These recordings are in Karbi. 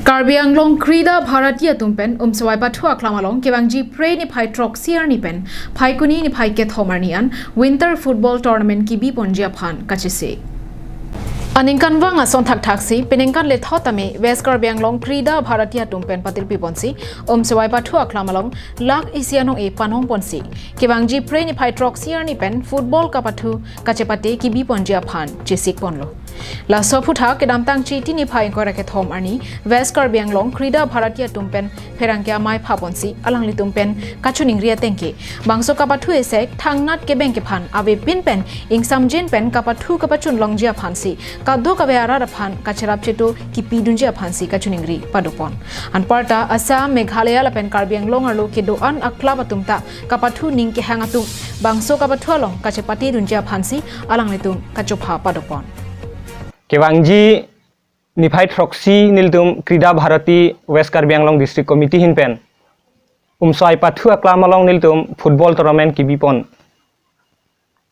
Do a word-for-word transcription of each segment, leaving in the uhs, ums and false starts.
Karbi Anglong Krida Bharati atum pen Umswai Pathu Aklam along kevangji Phre niphai throksi arni pen Phaikuni niphai kethom arni an Winter Football Tournament kebi ponji aphan kachesik. Aningkanvang ason thakthaksi peningkan lethot tame West Karbi Anglong Krida Bharati atum pen patirpi ponsi Umswai Pathu Aklam along lakh isi anong-e panong ponsi kevangji Phre niphai throksi arni pen football kapathu kachepate kebi ponji aphan chesik ponlo. Laso aphuthak kedamtang Chiti niphai ingkoi ra kethom arni West Karbi Anglong Krida Bharati atum pen pherangke amei pha ponsi alanglitum pen kachiningri ateng ke bangso kapathu esek thangnat kebeng kephan avepin pen ingsamjin pen kapathu kapachun longji aphansi kadokave arat aphan kacherap chetu kipidunji aphansi kachiningri padopon. Anparta Assam, Meghalaya lapen Karbi Anglong arlo kedo-an a-club atum ta kapathu ning kehang atum bangso kapathu along kachepate dunji aphansi alanglitum kachopha padopon. Kevangji niphai throksi nelitum Krida Bharati West Karbi Anglong District Committee ahin pen Umswai Pathu Aklam along nelitum football tournament kebi pon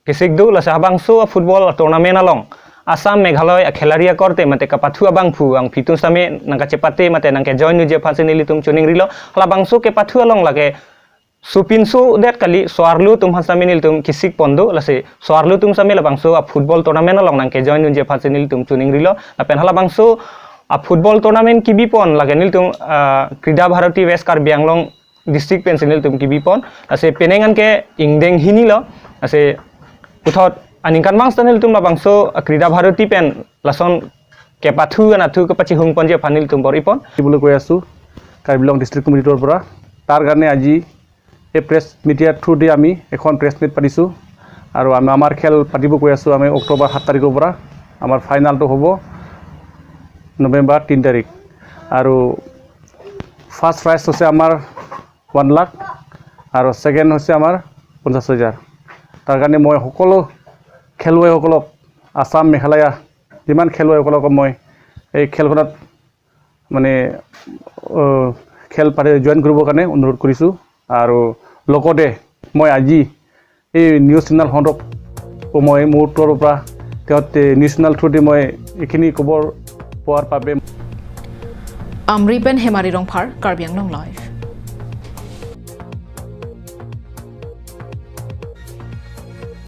kesik do. Lasi habangso a-football tournament along Assam, Meghalaya a-khiladi akorte mate kapathu abangphu angphi atum same nangkachepate mate nangkejoin unji aphansi nelitum chiningrilo. Halabangso kepathu along lake sopinso det kali, so-arlo atum aphan same nelitum kesik pon do. Lasi so-arlo atum same labangso a-football tournament along nangkejoin unji aphansi nelitum chiningrilo. Lapen halabangso a-football tournament kebi pon lake nelitum, ah, Krida Bharati West Karbi Anglong District pensi nelitum kebi pon. Lasi penang an ke ingdeng hini lo. Lasi puthot aningkanvang sita nelitum labangso, ah, Krida Bharati pen lason kepathu anathu kepachihung ponji aphan nelitum bor-i pon. বুলি কৈ আছো কাৰ্বি আংলং ডিষ্ট্ৰিক্ট কমিটিৰ পৰা। তাৰ কাৰণে আজি এই প্ৰেছ মিডিয়াৰ থ্ৰুদি আমি এখন প্ৰেছ মিট পাতিছোঁ। আৰু আমি আমাৰ খেল পাতিব কৈ আছোঁ আমি অক্টোবৰ সাত তাৰিখৰ পৰা। আমাৰ ফাইনেলটো হ'ব নৱেম্বৰ তিনি তাৰিখ। আৰু ফাৰ্ষ্ট প্ৰাইজ হৈছে আমাৰ ওৱান লাখ আৰু ছেকেণ্ড হৈছে আমাৰ পঞ্চাছ হাজাৰ। তাৰ কাৰণে মই সকলো খেলুৱৈসকলক, আছাম, মেঘালয়া যিমান খেলুৱৈসকলক মই এই খেলখনত মানে, আহ, খেল পাতি জইন কৰিবৰ কাৰণে অনুৰোধ কৰিছোঁ। আৰু লগতে মই আজি এই নিউজ চেনেলখনক মই মোৰ তৰফৰ পৰা তেওঁত, এ, নিউজ চেনেল থ্ৰুদি মই এইখিনি খবৰ পোৱাৰ বাবে Amri pen Hemari Rongphar, Karbi Anglong Live.